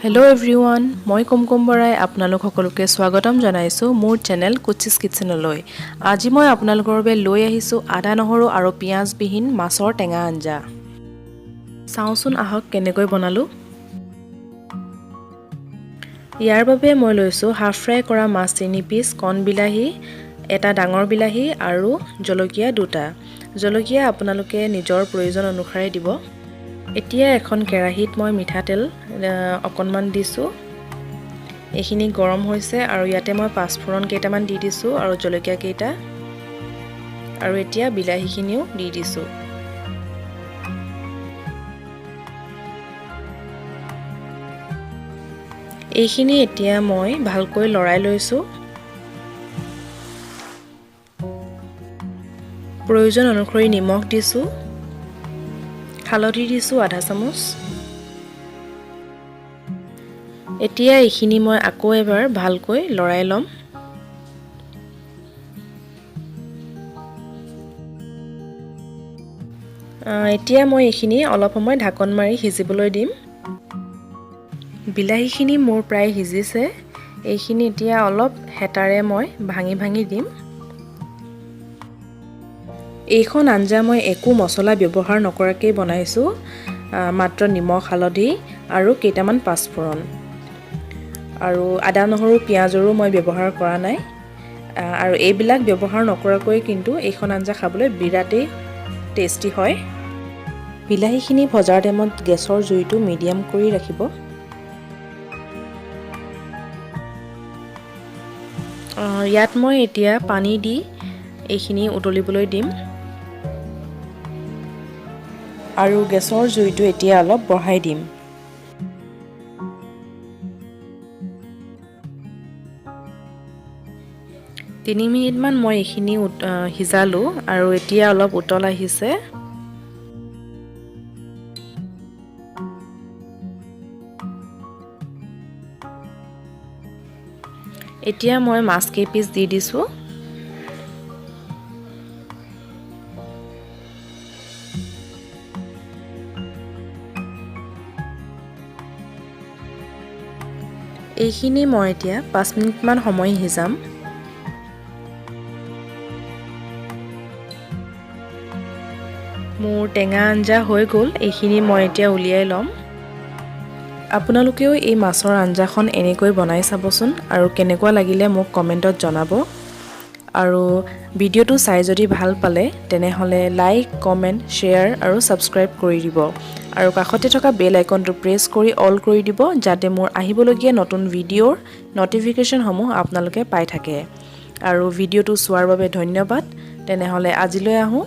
Hello' everyone, মই কুমকুম বৰাই আপোনালোক সকলোকে স্বাগতম জনাইছোঁ মোৰ চেনেল কুচিছ কিটচেনলৈ। আজি মই আপোনালোকৰ বাবে লৈ আহিছোঁ আদা, নহৰু আৰু পিঁয়াজবিহীন মাছৰ টেঙা আঞ্জা। চাওঁচোন আহক কেনেকৈ বনালোঁ। ইয়াৰ বাবে মই লৈছোঁ হাফ ফ্ৰাই কৰা মাছ 3 পিচ, কণ বিলাহী এটা, ডাঙৰ বিলাহী আৰু জলকীয়া দুটা। জলকীয়া আপোনালোকে নিজৰ প্ৰয়োজন অনুসাৰে দিব। এতিয়া এখন কেৰাহীত মই মিঠাতেল অকণমান দিছোঁ। এইখিনি গৰম হৈছে আৰু ইয়াতে মই পাঁচফোৰণ কেইটামান দি দিছোঁ আৰু জলকীয়া কেইটা আৰু এতিয়া বিলাহীখিনিও দি দিছোঁ। এইখিনি এতিয়া মই ভালকৈ লৰাই লৈছোঁ। প্ৰয়োজন অনুসৰি নিমখ দিছোঁ, হালধি দিছোঁ আধা চামুচ। এতিয়া এইখিনি মই আকৌ এবাৰ ভালকৈ লৰাই ল'ম। এতিয়া মই এইখিনি অলপ সময় ঢাকন মাৰি সিজিবলৈ দিম। বিলাহীখিনি মোৰ প্ৰায় সিজিছে। এইখিনি এতিয়া অলপ হেতাৰে মই ভাঙি ভাঙি দিম। এইখন আঞ্জা মই একো মছলা ব্যৱহাৰ নকৰাকেই বনাইছোঁ, মাত্ৰ নিমখ, হালধি আৰু কেইটামান পাঁচফোৰণ আৰু আদা, নহৰু, পিঁয়াজৰো মই ব্যৱহাৰ কৰা নাই। আৰু এইবিলাক ব্যৱহাৰ নকৰাকৈ কিন্তু এইখন আঞ্জা খাবলৈ বিৰাটেই টেষ্টি হয়। বিলাহীখিনি ভজাৰ টাইমত গেছৰ জুইটো মিডিয়াম কৰি ৰাখিব। ইয়াত মই এতিয়া পানী দি এইখিনি উতলিবলৈ দিম আৰু গেছৰ জুইটো এতিয়া অলপ বঢ়াই দিম। 3 মিনিটমান মই এইখিনি সিজালোঁ আৰু এতিয়া অলপ উতল আহিছে। এতিয়া মই মাছ কেইপিচ দি দিছোঁ। এইখিনি মই এতিয়া 5 মিনিটমান সময় সিজাম। মোৰ টেঙা আঞ্জা হৈ গ'ল। এইখিনি মই এতিয়া উলিয়াই ল'ম। আপোনালোকেও এই মাছৰ আঞ্জাখন এনেকৈ বনাই চাবচোন আৰু কেনেকুৱা লাগিলে মোক কমেণ্টত জনাব। আৰু ভিডিঅ'টো চাই যদি ভাল পালে, তেনেহ'লে লাইক, কমেণ্ট, শ্বেয়াৰ আৰু ছাবস্ক্ৰাইব কৰি দিব আৰু কাষতে থকা বেল আইকনটো প্ৰেছ কৰি অল কৰি দিব, যাতে মোৰ আহিবলগীয়া নতুন ভিডিঅ'ৰ ন'টিফিকেশ্যনসমূহ আপোনালোকে পাই থাকে। আৰু ভিডিঅ'টো চোৱাৰ বাবে ধন্যবাদ। তেনেহ'লে আজিলৈ আহোঁ।